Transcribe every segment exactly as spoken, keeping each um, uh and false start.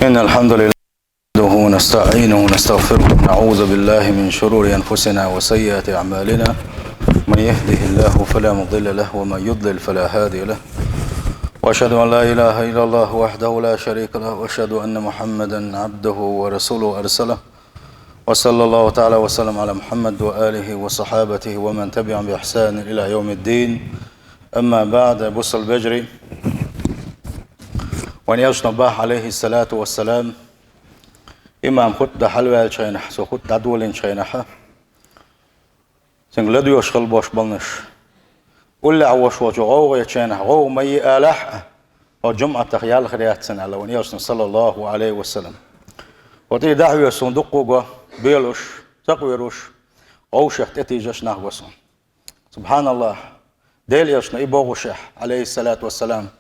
إن الحمد لله نحمده ونستعينه ونستغفره، ونعوذ بالله من شرور أنفسنا وسيئات أعمالنا. من يهده الله فلا مضل له، ومن يضلل فلا هادي له. وأشهد أن لا إله إلا الله وحده لا شريك له، وأشهد أن محمدا عبده ورسوله أرسله. وصلى الله تعالى وسلم على محمد وآله وصحابته ومن تبعهم بإحسان إلى يوم الدين. أما بعد، бусалба вежарий. Вайн элчано боху, عليه الصلاة والسلام, имам хутба дан хьалаваьллачу хенахь, цо хутба дӀадолийначу хенахь, цуьнга ладоьгӀуш хила болуш болнаш, уллехь волуш волчо гӀовгӀа ечу хенахь, гӀовгӀа ма е алахь а, хьо жумӀатах ялхар яц цунна аьлла вайн элчано, صلى الله عليه وسلم. Хьо тӀе дӀахьоьжуш суна дуккха а го, боьлуш, сакъоьруш, гӀовшех тӀетийжаш нах го суна. СубхьаналлахӀ! Делан элчано и бохушехь, عليه الصلاة والسلام,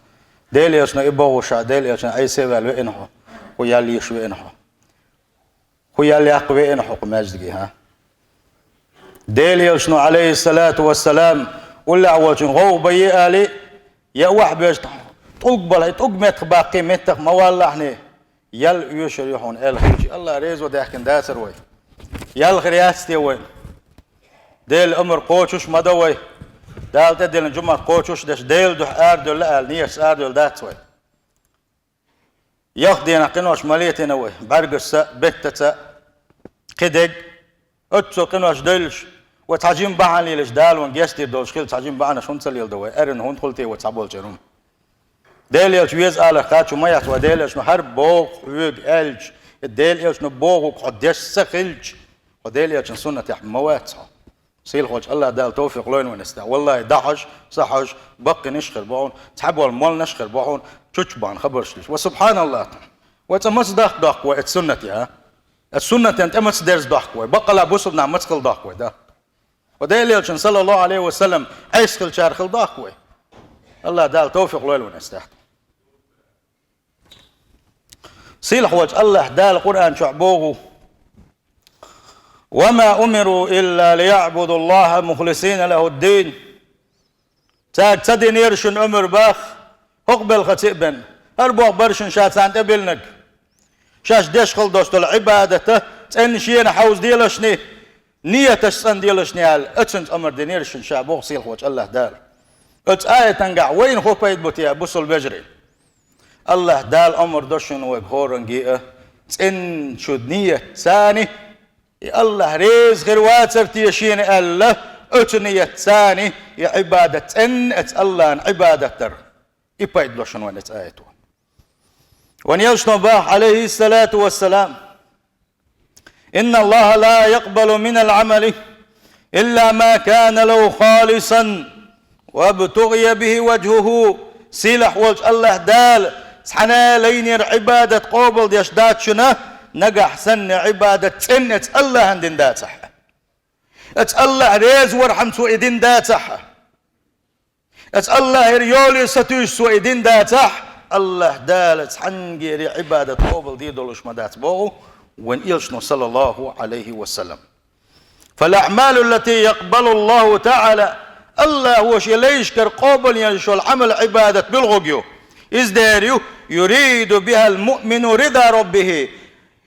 Делан элчано и бохушехь, Делан элчано Ӏеса а ваьлла веана хьо, хӀун ял йиш веана хьо? ХӀун ял яккха веана хьо кху маьждиге, хӀа? Делан элчано, عليه الصلاة والسلام, уллехь волчун гӀовгӀа бан е али, я охьабевлча, тӀулг балахь, и тӀулг меттах баккхий, меттах ма валлахьний, ял оьшур ю хьуна аьлла хилча, АллахӀ реза ван даьхкина дацара вай? Ял хир яц те вай? Делан амар кхочуш ма до вай. Дала тӀедиллина жумӀат кхочуш а деш, Делан дуьхьа арадевлла аьлла, нийятца арадевлла дац вай. Ялх дийнахь къинош ма летийна вай, бӀаьргашца а, беттаца а, кхидерг а, оццул къинош девллаш, вай цхьа жима бахьана лелаш, Дала вайна гечдийр долуш хилла цхьа жима бахьанаш хӀунда ца леладо вай, аьррина хӀунда хуьлу те вай цхьаболчеран хӀума? Делан элча веза аларх кхачо ма яц вай, Делан элчано хӀара боху хьоьга аьлча, я Делан элчано бохург хьо деш ца хилча, хьо Делан элчан суннатехь ма вац хьо. Сийлахьволчу АллахӀ Дала товфикъ лойла вайна эцу тӀехь. Валлахи, дӀахьош, ца хьош, баккхийнаш хир бу хьуна, цхьаболу молланаш хир бу хьуна, чучубахна хабарш деш. Ва субхьаналлахӀ! Вай цкъа маца дахка доккху вай оцу суннатехь, а? Оцу суннатан тӀе маца дерза доккху вай? Баккъала бусалба нах маца хила доккху вай, да? Ва Делан элчан, саллаллаху Ӏалайхи ва саллам, Ӏеса хиллачарах хила доккху вай? АллахӀ Дала товфикъ лойла вайна эцу тӀехь. Сийлахьволчу АллахӀ Дала Къуръан чохь боху: «Ва ма умиру илла лияъбудуллаха мухлисина лахуд-дин». Цаьрга ца динера шуна омра боху, хӀокху белхаца а бен, хӀара боху бара шуна ша царна тӀе биллинарг. Шаьш деш хила долуш долу Ӏибадат цӀенна шена хьовзаделашний, нияташ цӀанделашний аьлла, оцуьнца омра динера шуна ша боху сийлахьволчу АллахӀ Дала. Оцу аятангахь вайна хӀун пайда бу те, бусалба вежарий? АллахӀ Дала омра до шуна вайга хӀоранге а, цӀенна шу ният цани, и АллахӀ реза хир вацара те шена аьлла, оцу ният цани, и Ӏибадат цӀенна оцу АллахӀан Ӏибадат дар. И пайда до шуна вайна оцу аято. Вайн элчано боху, Ӏалайхиссалату вассалам: «Инналлаха ла якъбалу минал Ӏамали илла ма кана лаху халисан вабтугъия бихи важхӀуху». Сийлахьволчу АллахӀ Дала цхьана а лайнера Ӏибадат къобалдеш дац шуна, нагахь санна Ӏибадат цӀенна оцу АллахӀан дина дацахь. Оцу АллахӀ реза вархьама цо и дина дацахь. Оцу АллахӀера йоле сатуьйсу цо и дина дацахь, АллахӀ Дала цхьаьнгге а Ӏибадат къобалде долуш ма дац боху вайн элчано, саллаллаху Ӏалайхи ва саллам. «Фал аъмалу ллати якъбалу Аллаху таӀала», АллахӀа шен лайшкара къобалъеш йолу Ӏамал-Ӏибадат билгӀуг ю. Иза дера ю: «Юриду бихал муъмину рида раббихи».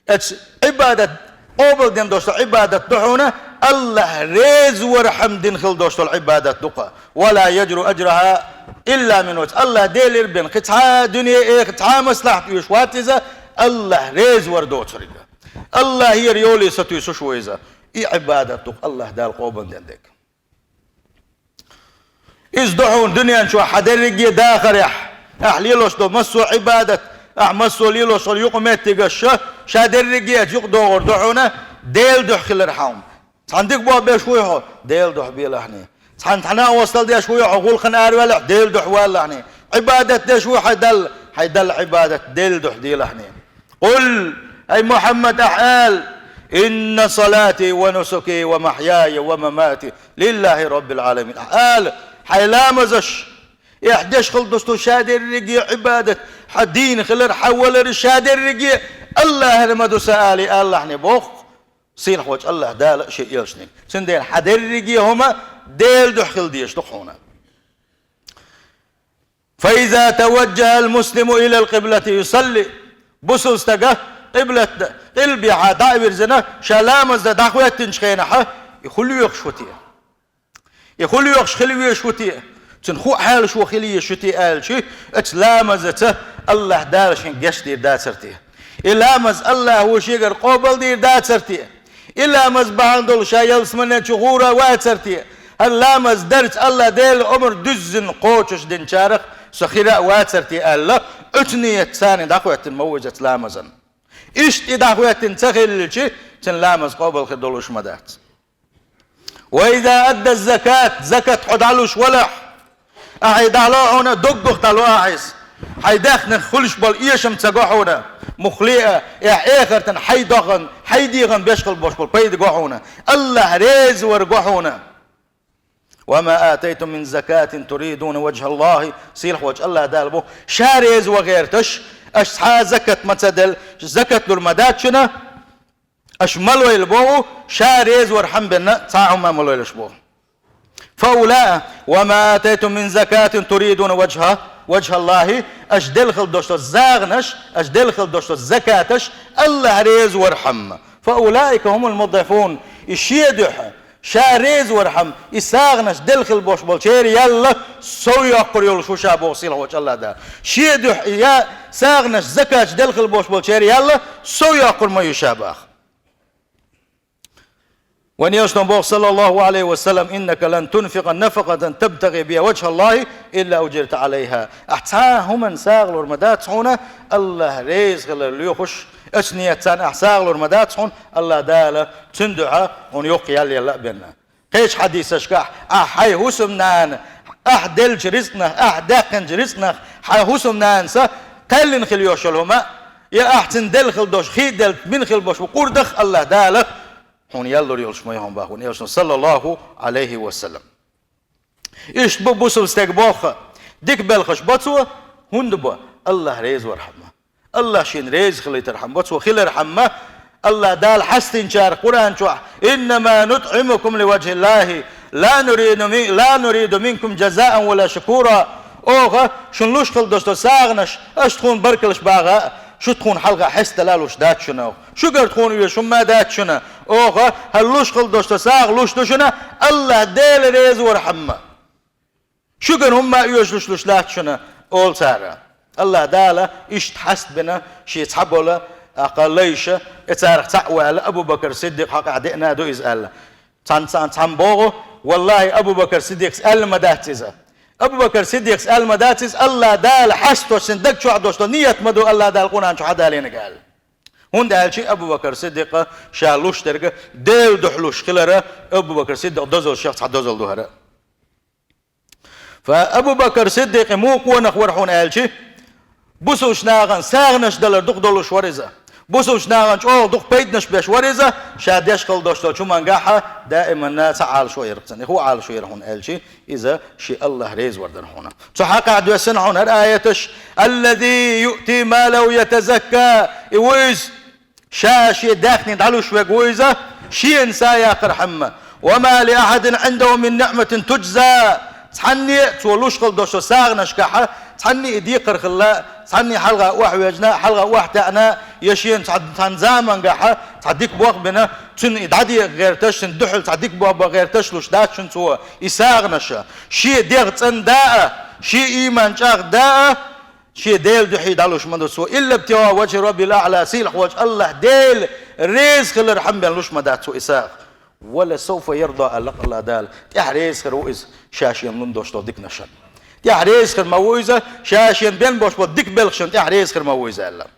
Оцу Ӏибадат, къобалдина долуш долу Ӏибадат ду хьуна, АллахӀ реза вархьама дина хила долуш долу Ӏибадат ду-кх. «Ва ла яджиду аджраха илла мин». Оцу АллахӀ Делера бен кхин цхьа а дуьне, эха, цхьа а маслахьат оьшуш вац иза, АллахӀ реза вар доцург. АллахӀера йоле сатуьйсуш ву иза. И Ӏибадат ду-кх АллахӀ Дала къобалдина дерг. Иза ду хьуна дуьнен чохь хьан дерриге а дахарехь, ахь лелош долу массо а Ӏибадат, ахь массо а лелош долу юкъаметтигаш, ша дерриге а юкъадогӀур ду хьуна Делан дуьхьа хилар хьан. Цхьана дика бохам беш вуй хьо, Делан дуьхьа белахьний. Цхьана цхьана а остал деш вуй хьо, гӀуллакхана араваьллехь, Делан дуьхьа валлахьний. Ӏибадат деш вуй хьан Далла, хьайн Далла Ӏибадат Делан дуьхьа делахьний. «Къул», ай Мухьаммад, ахь ала: «Инна салати ва нусуки ва махьяя ва мамати лиллахи раббил Ӏаламин». Ахь ала: «Хьайн ламазаш, и ахь деш хила долуш долу ша дерриге а Ӏибадат, хьан дийна хилар, хьан валар, ша дерриге а АллахӀана ма ду сан», — ала, алахьне боху сийлахьволчу АллахӀ Дала шен элчаниг. Цундела хьан дерриге а хӀума Делан дуьхьа хила дезаш ду хьуна. «Фа иза таваджжахал муслиму илал къиблати юсалли». Бусалба стага къиблат, къилбехьа дӀа а вирзина, ша ламаз дан дӀахӀоьттинчу хенахьа, и хӀун лоьхуш ву те? И хӀун лоьхуш хила везаш ву те? Цуьнан хӀун хьалаш ву хила езаш ву те аьлча, оцу ламазаца АллахӀ Дала шен гечдийр дацара те? И ламаз АллахӀа шегара къобалдийр дацара те? И ламаз бахьана долуш ша ялсаманен чу гӀур а вацара те? ХӀара ламаз дарца АллахӀ Делан омра дуьззина кхочушдинчарах со хир а вацара те аьлла, оцу нийятца царна дӀахӀоьттина ма ву иза оцу ламазан. Иштта и дӀахӀоьттина ца хилча, цуьнан ламаз къобал хир долуш ма дац. «Ва иза адда закат», закат хьо дӀалуш валахь, ахьа и дӀало хьуна, доггах дӀало ахьа иза. Хьайн даьхнех хуьлуш болу эшам ца го хьуна, муххале а, эхь эхартан хьайн догӀан, хьайн дегӀан беш хила болуш болу пайда го хьуна, АллахӀ реза вар го хьуна. «Ва ма атайтум мин закатин туридуна ваджхӀаллахӀи», сийлахьволчу АллахӀ Дала бу, ша реза ван гӀерташ, аша цхьа а закат ма ца делла, закат лур ма дац шуна, аша ма лойла боху, ша реза вар хьан бенна, цхьа а хӀума ма лойлаш боху. «Фа ула-, ва ма атайтум мин закатин туридуна ваджхӀа-, ваджхӀаллахӀи», аша делла хила долуш долу сагӀанаш, аша делла хила долуш долу закаташ, АллахӀ реза вар хьамма. «Фа улаика хӀумул мудӀифун». И шен дуьхьа, ша реза вар хьамма, и сагӀанаш делла хила болуш болчеран ял сов йоккхур йолуш ву ша боху сийлахьволчу АллахӀ Дала. Шен дуьхьа и я сагӀанаш, закаташ делла хила болуш болчеран ял сов йоккхур ма ю ша боху. Вайн Элчано боху, саллаллаху алейхи ва саллям: «Иннака лан тунфика нафакатан табтаги биха ваджхӀаллахӀи илла уджирта алейха». Ахь цхьа а хӀуманна сагӀа лур ма дац хьуна, АллахӀ реза хилар лоьхуш, оцу нийятца ахь сагӀа лур ма дац хьуна, АллахӀ Дала цуьнан дуьхьа хьуна йоккха ял елла а бенна. Кхечу хьадисашкахь: «Ахь хьайн хӀусамнана, ахь деллачу рицкъанах, ахь даьккхинчу рицкъанах хьайн хӀусамнанас кхаьллина хила йолуш йолу хӀума, я ахь цунна делла хила долуш, хи а делла, мина хила болуш бу къурдах АллахӀ Дала хьуна ял лур йолуш ма ю хьуна», боху вайн Элчано, саллаллаху алейхи ва саллям. Иштта бу бусалба стеган болх. Дика белхаш бо цо, хӀунда бо? АллахӀ реза вар хьамма. АллахӀ шена реза хилийтар хьамма бо цо, хилар хьамма. АллахӀ Дала хьастинчара Къуръан чохь: «Иннама нутӀимукум ливаджхӀиллахӀи, ла нуриду мин-, ла нуриду минкум джазаан ва ла шукура». Оха шуна луш хила долуш долу сагӀанаш, аша тхуна баркаллаш баха а, шу тхуна хьалха хьестадала а луш дац шуна оха. Шуьгара тхуна оьшуш хӀумма а дац шуна. Оха хӀара луш хила долуш долу сагӀа луш ду шуна, АллахӀ Дела реза вар хьамма. Шуьгара хӀумма а оьшуш луш дац шуна, олу цара. АллахӀ Дала иштта хьастабина шен цхьаболу, тӀаккха лайша, и царах цхьаъ ваьлла, Абу Бакр Сиддикъ хьокъехь деана а ду иза аьлла. Цхьана, цхьана, цхьана боху: «Валлахи, Абу Бакр Сиддикъас аьлла ма дац иза. Абу Бакр Сиддикъас аьлла ма дац иза, АллахӀ Дала хьастош шен даг чохь долуш долу ният ма ду АллахӀ Дала Къуръан чу хьадалийнарг», аьлла. ХӀунда аьлча Абу Бакр Сиддикъа ша луш дерг Делан дуьхьа луш хилара, Абу Бакр Сиддикъ дозаллех цхьа дозалла ду хӀара. Фа Абу Бакр Сиддикъ муха къонах вара хьуна аьлча, бусалба нахана сагӀанаш далар дукха долуш вара иза. Бусалба нахана чӀогӀа дукха пайданаш беш вара иза, ша деш хила долуш долчу хӀумангахьа даиманна цхьа Ӏалашо яра цуьнан. И хӀун Ӏалашо яра хьуна аьлча, иза шен АллахӀ реза вар дара хьуна. Цу хьокъехь доьссина хьуна хӀара аяташ: «Аллази юъти малаху ятазакка». И ву иза, ша шен даьхни дӀалуш верг ву иза, шена са яккхар хьамма. «Ва ма ли ахьадин гӀиндаху мин ниъматин туджза». Цхьанне а цо луш хила долуш долу сагӀанашкахьа, цхьанне а и декхар хилла, цхьанне а хьалха охьавоьжна, хьалха охьатаьӀна, я шена цхьа, цхьана замангахьа цхьа дика болх бина, цунна и дӀадеха гӀерташ, цунна дуьхьал цхьа дика болх бан гӀерташ луш дац шуна цо и сагӀанаша. Шен дегӀ цӀандан а, шен ийман чӀагӀдан а, шен Делан дуьхьа дӀалуш ма ду цо, «илла ибтигъаа ваджхӀи раббихӀил аӀла», сийлахь волчу АллахӀ Дела реза хилар хьамма бен луш ма дац цо и сагӀа. «Ва ла савфа ярда», аьлла АллахӀ Дала, тӀаьхьа реза хир ву иза ша шена лун долуш долу диканашна. ТӀаьхьа реза хир ма ву иза, ша шена бен болуш болу дика белхашна тӀаьхьа реза хир ма ву иза аьлла.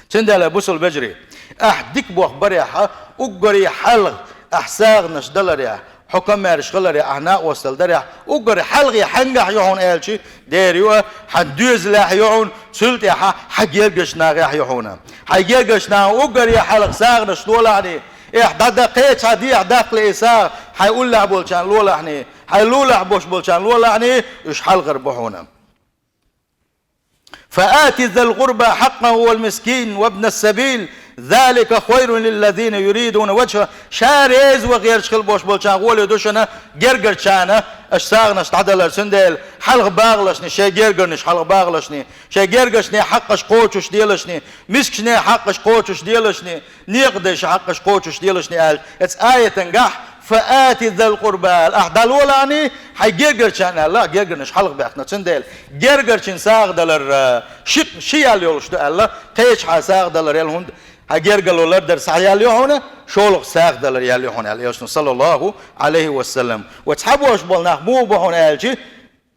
Цундела, бусалба вежарий, ахь дика болх барехьа, уггаре хьалха ахь сагӀанаш даларехь, хьо комаьрша хиларехь, ахь накъосталла дарехь, уггаре хьалхе хьаьнгахь ю хьуна аьлча, дера ю а, хьан доьзалехь ю хьуна, цул тӀаьхьа хьан гергарчу нахехь ю хьуна. Хьан гергарчу нахана уггаре хьалха сагӀанаш лолахьний, эхь, дӀа-, дӀа-, кхечахьа дехьа даккхале и сагӀа, хьайн уллехь болчарна лолахьний, хьайн лулахь болуш болчарна лолахьний, уьш хьалхара бу хьуна. «Фа ати зал гӀурба хьаккъаху вал мискин ва ибнас сабил». «Залика хайрун лиллазина юридуна ваджха». Ша реза ван гӀерташ хила болуш болчарна гӀоле ду шуна гергарчарна аша сагӀанаш дӀадалар, цундела хьалха багӀалашна шайн гергарнаш, хьалха багӀалашна шайн гергарчеран хьакъаш кхочуш делашна, мискачеран хьакъаш кхочуш делашна, некъадайшан хьакъаш кхочуш делашна аьлла. Оцу аятангахь: «Фа ати зал къурба», аьлла, ахь дӀалолахь хьайн гергарчарна аьлла, гергарнаш хьалха баьхна, цундела гергарчеран сагӀа далар, а, ши, ши ял йолуш ду аьлла, кхечахьа сагӀа далар ял, хӀунда хьан гергарло лардар цхьа ял ю хьуна, шолгӀа сагӀа далар ял ю хьуна аьлла Элчано, саллаллаху Ӏалайхи ва саллам. Ва цхьаболуш болу нах муха бу хьуна аьлча,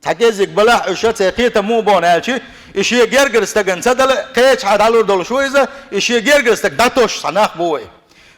цхьа кӀеззиг балахь уьш, церан кхетам муха бу хьуна аьлча, и шен гергара стагана ца дала, кхечахьа дӀалур долуш ву иза, и шен гергара стаг дӀатосуш цхьа нах бу вай.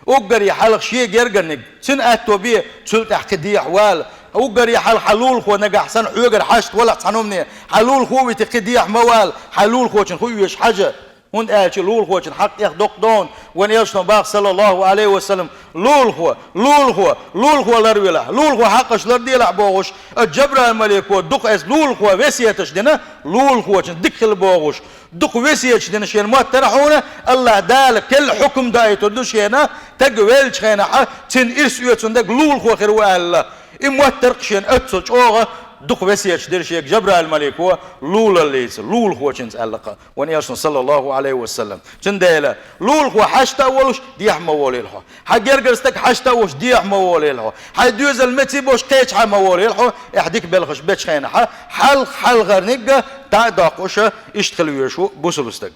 Уггаре хьалха шен гергарниг, цуьнан аьтто бе, цул тӀаьхьа кхин дехьа вала. Уггаре хьалха хьан лулахо нагахь санна хьоьгара хьашта валахь цхьана хӀумане, хьан лулахо вуьту кхин дехьа ма вала, хьан лулахочун хӀу оьшу хьажа. ХӀунда аьлча лулахочун хьакъ тӀех доккха ду хьуна, вайн Элчано боху, саллаллаху Ӏалайхи ва саллам, лулахо, лулахо, лулахо ларвелахь, лулахо хьакъаш ларделахь бохуш, а Джабраил-малико дукха эс лулахо весеташ дина, лулахочун дика хила бохуш, дукха весеташ дина шена моттара хьуна, АллахӀ Дала керла хьукам доуьйтур ду шена, таг веллачу хенахьа, цуьнан ирс оьцун дерг лулахо хир ву аьлла. И моттарг шена оццул чӀогӀа дукха весеташ дира шега Джабраил-малико лулаллица, лулахочуьнца аьлла-кх вайн Элчано, саллаллаху Ӏалайхи ва саллам. Цундела лулахо хьашта а волуш, дехьа ма волийла хьо. Хьан гергара стаг хьашта а волуш, дехьа ма волийла хьо. Хьайн доьзал меца а болуш, кхечахьа ма волийла хьо. Ахь дика белхаш бечу хенахьа, хьалха-хьалхарниг дӀа а доккхуш, иштта хила везаш ву бусалба стаг.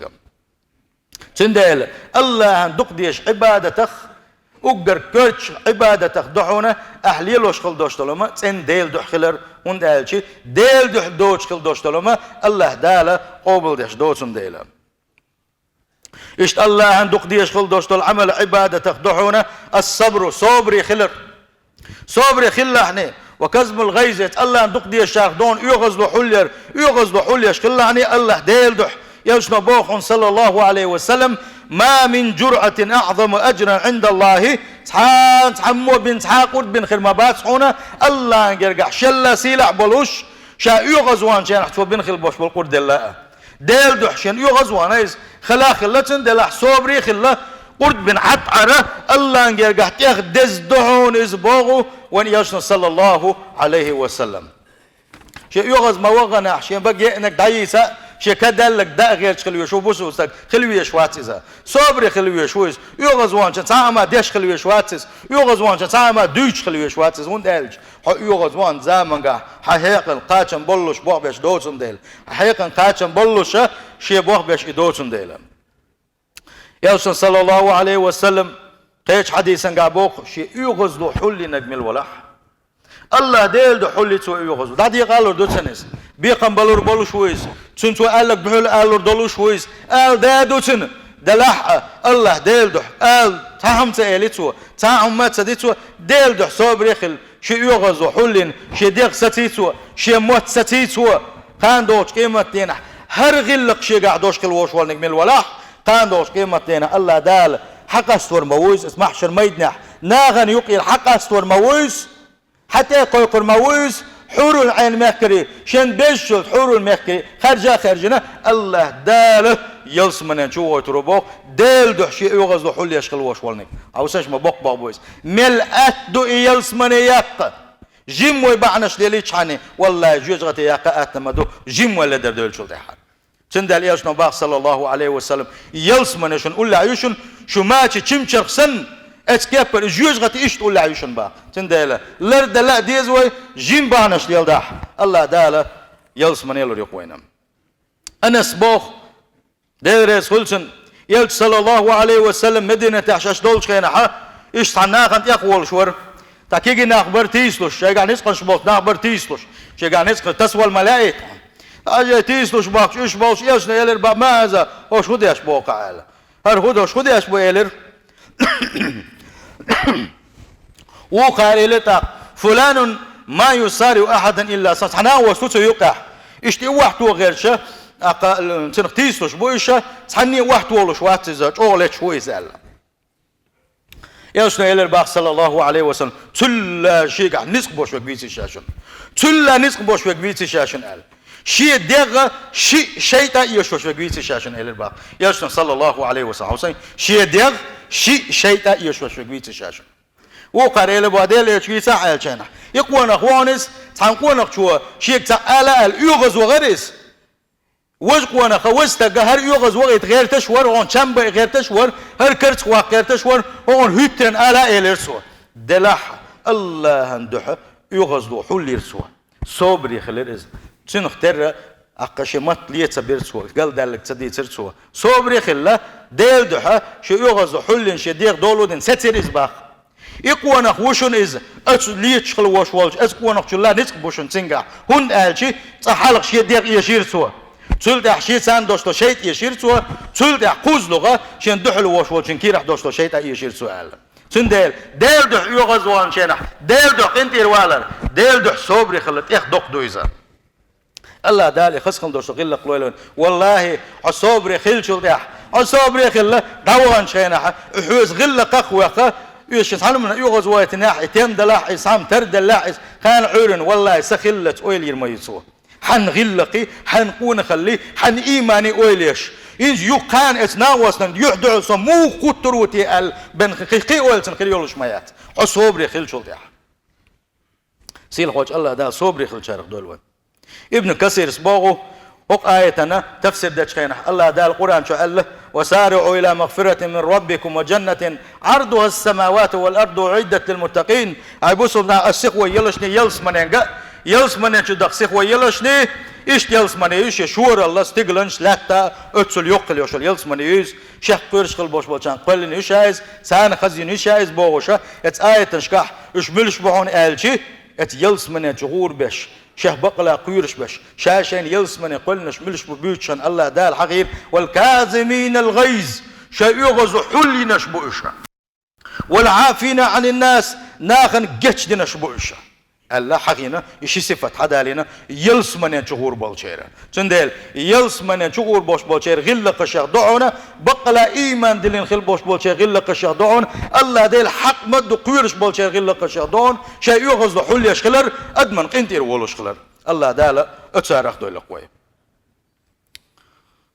Цундела АллахӀан дукха дезачу Ӏибадатах, уггар коьртачу Ӏибадатах ду хьуна ахь лелош хила долуш долу хӀума цӀена Делан дуьхьа хилар, хӀунда аьлча Делан дуьхьа доцуш хила долуш долу хӀума АллахӀ Дала къобалдеш доцун дела. Иштта АллахӀан дукха дезаш хила долуш долу Ӏамал Ӏибадатах ду хьуна ас-сабру, собаре хилар. Собаре хилалахь, ва казмул гӀайз, АллахӀан дукха дезачарах ду хьуна оьгӀазло хьулъяр, оьгӀазло хьулъеш хилалахь АллахӀ Делан дуьхьа. Элчано боху хьуна, саллаллаху Ӏалайхи ва саллам: «Ма мин журъатин аӀзаму аджран ӀиндаллахӀи», цхьа, цхьаммо бина, цхьа къурд бина хир ма бац хьуна АллахӀан гергахь шелла сийлахь болуш, ша оьгӀазвахначу хенахь цо бина хила болуш болу къурделла а. Делан дуьхьа шена оьгӀазвахна иза, хала а хилла цуьнан делахь, собаре а хилла, къурд бина Ӏад Ӏара, АллахӀан гергахь тӀех деза ду хьуна иза боху вайн Элчано, саллаллаху Ӏалайхи ва саллам. Шен оьгӀаз ма ваханехь, шен бага еанарг дӀайийца, шен ка даьлларг даа гӀерташ хила везаш ву бусалба стаг, хила везаш вац иза. Собаре хила везаш ву иза. ОьгӀазвахначун цхьа а хӀума деш хила везаш вац иза. ОьгӀазвахначун цхьа а хӀума дуьйцуш хила везаш вац иза. ХӀунда аьлча хьо оьгӀазвахначу замангахь хьан хьекъал кхачам боллуш болх беш доцун дела. Хьан хьекъал кхачам боллуша шен болх беш и доцун дела. Элчано, саллаллаху Ӏалайхи ва саллам, кхечу хьадисангахь боху, шен оьгӀазло хьулйинарг мила валахь, АллахӀ Делан дуьхьа хьулйи цо оьгӀазло. ДӀадекъалур ду цунна иза. Бекхам балур болуш ву иза. Цунна цо аьлларг буьхьал алур долуш ву иза. Ала даь ду цунна. Делахь а, АллахӀ Делан дуьхьа ала цхьа хӀума ца эли цо, цхьа хӀума ца ди цо, Делан дуьхьа собаре хила, шен оьгӀазло хьулйина, шен дегӀ саций цо, шен мотт саций цо. Кхана долчу къематдийнахь хӀара гӀиллакх шегахь долуш хила волуш волниг мила валахь, кхана долчу къематдийнахь АллахӀ Дала хьакъаставар ма ву иза, оцу маьхьшар майданехь нахана юкъера хьакъаставар ма ву иза, хьан тӀе а кхойкхур ма ву иза, хьурул Ӏайн мехкарий, шен безачул хьурул мехкарий, харжа а хаьржина, АллахӀ Дала ялсаманен чу гӀойтур ву боху, Делан дуьхьа шен оьгӀазло хьулъеш хила волуш волниг. Хьовсаш ма боккха болх бу иза. Мел атта ду и ялсамане яккха. Жимма вай бахьанаш лелийчхьана, валлахӀи, жоьжахате яккха атта ма ду, жимма вай ледар девллачул тӀаьхьа. Цундела Элчано боху, саллаллаху Ӏалайхи ва саллам, ялсамане шуна уллехь ю шуна, шу мача чимчарх санна, оцу кеппара и жоьжахати иштта уллехь ю шуна боху. Цундела ларделла а деза вай, жимма бахьанаш леладахь, АллахӀ Дала ялсамане лур ю-кх вайна. Анас боху, Дела реза хуьлда цунна, Элча, саллаллаху Ӏалайхи ва саллам, Мединатехь шаьш долчу хенахьа, иштта цхьана нахана тӀекхолуш вара. Цхьа кегий нах бара тийсалуш, шайгахь ницкъанаш болчу нах бара тийсалуш, шайгахь ницкъанаш тасавала ма лаьий тхьа. Ткъа шай тийсалуш бохучу уьш болуш, Элчано элира боху: «Ма хаза, хӀорш хӀун деш боху-кх?» аьлла. «ХӀара хӀу ду, хӀорш хӀун деш бу?» элира. Вукхара элира тӀаккха: «Фуланун ма юсариу ахьадан илла са-», цхьа нах волуш ву цу юккъехь. Иштта и охьатоха гӀерташ, тӀаккха цунах тийсалуш бу уьш, цхьанне а охьатолуш вац иза, чӀогӀа леташ ву иза аьлла. Элчано элира боху, саллаллаху Ӏалайхи ва саллам, цул а шегахь ницкъ болуш верг вийци ша шуна. Цул а ницкъ болуш верг вийци ша шуна аьлла. Шен дегӀ шиъ шайтӀа эшош верг вийцар шоашта, элира бах Элчано, саллаллаху Ӏалайхи ва саллам. Хьовсал, шен дегӀ шиъ шайтӀа эшош верг вийцар шоашта. Вукхар элира бах Даьла Элча вийцахь аьлча хьанна. И къонах вахана иза, цхьана къонахчо шега цхьа ала аьлла, оьгӀазвахара иза. Важа къонах, важа стаг хӀара оьгӀазвахийта гӀерташ вара, хьуна чам байа гӀерташ вара, хӀара карцах ваккха гӀерташ вара, хьуна хӀуьттаренна ала, элира цо. Делахь, АллахӀан духьа оьгӀазло хьулйира цо. Собаре хилира иза. Цунах терра, аккха шен мотт ле ца бира цо, галдаьлларг ца дийцира цо. Собаре хилла, Даьла духьа шен оьгӀазло хьулйина, шен дегӀ доло дина сецира иза бах. И къонах ву шуна иза, оцу леташ хила вош волчу оцу къонахчул ницкъ бу шуна цуьнгахь, хӀунда аьлча цкъа хьалха шен дегӀ эшийра цо. Цул тӀаьхьа шен царна долуш долу шайтӀа эшийра цо, цул тӀаьхьа кхузлуха шен дуьхьал вош волчун кийрахь долуш долу шайтӀа эшийра цо аьлла. Цундела Делан дуьхьа оьгӀазваханчу хенахь, Делан дуьхьа къинтӀера валар, Делан дуьхьа собаре хилар тӀех доккха ду иза. АллахӀ Дала и хаза хила долуш гӀиллакх лойла вайна. Валлахи, хьо собаре хиллачул тӀаьхьа, хьо собаре хилла, дӀаваханчу хенахь, хьоьца гӀиллакхах а ваьккха, уьш цхьана хӀуманна оьгӀазвахийтинехь, и тем далахь, иза хьан тардаллехь, иза кхана Ӏуьйранна, валлахи, са хиллалц ойла йир ма ю цо. Хьан гӀиллакхи, хьан къонахалли, хьан иймани ойла еш. Иза юха кхана оцу накъостана юьхь дуьхьал со муха кхуьттур ву те аьлла, бен кхин, кхин ойла цунна хир йолуш ма яц. Хьо собаре хиллачул тӀаьхьа. Сийлахьчу АллахӀ Дала собаре хиллачарах дойла вай. Ибн Касирас боху, хӀокху аятана тафсир дечу хенахь, АллахӀ Дала Къуръан чу аьлла: «وسارعوا إلى مغفرة من ربكم وجنة عرضها السماوات والأرض أعدت للمتقين». Ай бусулба нах, аса сиха вай ялашний ялсаманенга, ялсаманен чу даха сиха вай ялашний, иштта ялсамане ю шен шоралла, стигланаш, лаьтта, оццул йоккха йолуш йолу ялсамане ю иза, шех кхоьруш хила болуш болчарна кхоьллина ю ша иза, царна хазйина ю ша иза бохуша, эцу аятанашкахь уьш муьлш бу хьуна аьлчи, эцу ялсаманен чу гӀур беш, шех бакъала кхоьруш беш, ша шайна ялсамане кхоьллинарш муьлш бу буьйцуш хьуна АллахӀ Дала хьахийра: «والكاظمين الغيظ», шайн оьгӀазло хьулйинарш бу уьш. «والعافين عن الناس», нахана гечдинарш бу уьш. Алла хьахийна, и ши сифат хьадалийна, ялсаманен чу гӀур болчеран. Цундела ялсаманен чу гӀур болуш болчеран гӀиллакхашех ду хьуна, баккъала ийман диллина хила болуш болчеран гӀиллакхашех ду хьуна, АллахӀ Дела хьакъ ма ду кхоьруш болчеран гӀиллакхашех ду хьуна, шайн оьгӀазло хьулъеш хилар, адаман къинтӀера волуш хилар. АллахӀ Дала оцарах дойла вай.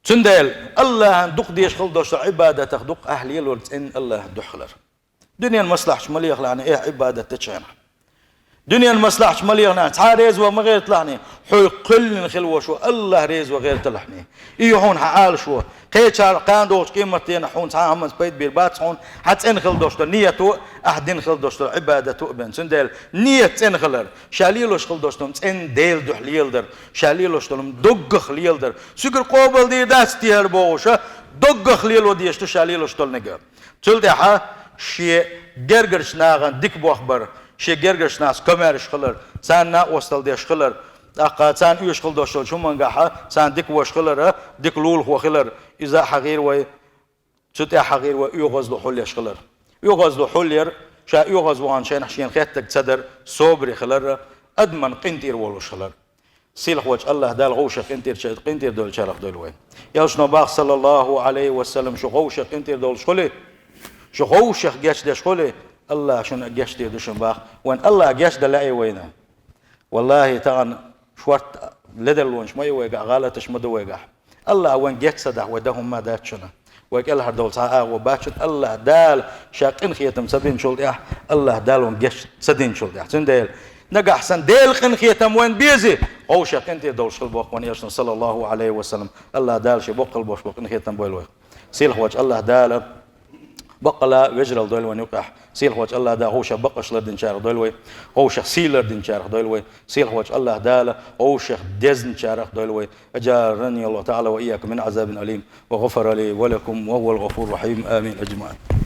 Цундела АллахӀан дукха дезаш хила долуш долу Ӏибадатах дукха ахь лелор цӀена АллахӀан дуьхьалар. Дуьненан маслахьташ ма лехалахьний, эхь, Ӏибадат дечу хенахь. Дуьненан маслахьташ ма лехалахьний, цхьа а реза ван ма гӀерталахьний, хьо кхоьллина хила волуш волу АллахӀ реза ван гӀерталахьний. И ю хьуна хьан Ӏалашо. Кхечара кхана догӀучу къематдийнахь хьуна цхьа а хӀуманца пайда бийр бац хьуна, хьан цӀена хила долуш долу нийято а, ахь дина хила долуш долу Ӏибадато а бен. Цундела нийят цӀена хилар, ша лелош хила долуш долу цӀена Делан дуьхьа леладар, ша лелош долу доггах леладар. Цуьнгара къобалдийр дац те хӀара бохуша, доггах лело дезаш ду ша лелош долу нега. Цул тӀаьхьа шен гергарчу нахана дика боху бар, шен гергарчу нахаца комаьрша хилар, царна накъосталла деш хилар, тӀаккха царна оьшуш хила долуш долчу хӀумангахьа царна дика ваша хилара, дика лулахо хилар, иза а хьахийра вай, цу тӀехь хьахийра вай оьгӀазло хьулъеш хилар. ОьгӀазло хьулъяр, ша оьгӀазваханчу хенахь шена хеттарг ца дар, собаре хилар, адаман къинтӀера волуш хилар. Сийлахьчу АллахӀ Дала гӀовшах къинтӀера, къинтӀера долчарах дойла вай. Элчано бах, саллаллаху Ӏалайхи ва саллам, шу гӀовшах къинтӀера долуш хуьлий, шу гӀовшах гечдеш хуьлий, АллахӀ шуна гечдийр ду шуна бах. Вайн АллахӀ гечдан лаьий вайна? Валлахи, тахана шорта ледарлонаш ма ю вайгахь, гӀалаташ ма ду вайгахь. АллахӀ вайн геч ца дахь, вай дан хӀумма дац шуна. Вай кӀелхьардовла цхьа а агӀо бац шуна, АллахӀ Дала ша къинхетам ца бинчул тӀехь, АллахӀ Дала вайн геч ца динчул тӀехь. Цундела нагахь санна Делан къинхетам вайн безий, гӀовшах къинтӀера долуш хила боху вайн Элчано, саллаллаху Ӏалайхи ва саллам. АллахӀ Дала шен боккхал бош бо къинхетам бойла вай. Сийлахьчу АллахӀ Дала баккъала вежарал дойла вайн юкъахь. Сийлахьчу АллахӀ Дала гӀовшах бакъаш лардинчарах дойла вай. ГӀовшах сий лардинчарах дойла вай. Сийлахьчу АллахӀ Дала гӀовшах дезначарах дойла вай. أجارني الله تعالى وإياكم من عذاب أليم، وغفر لي ولكم، وهو الغفور الرحيم. آمين أجمعين.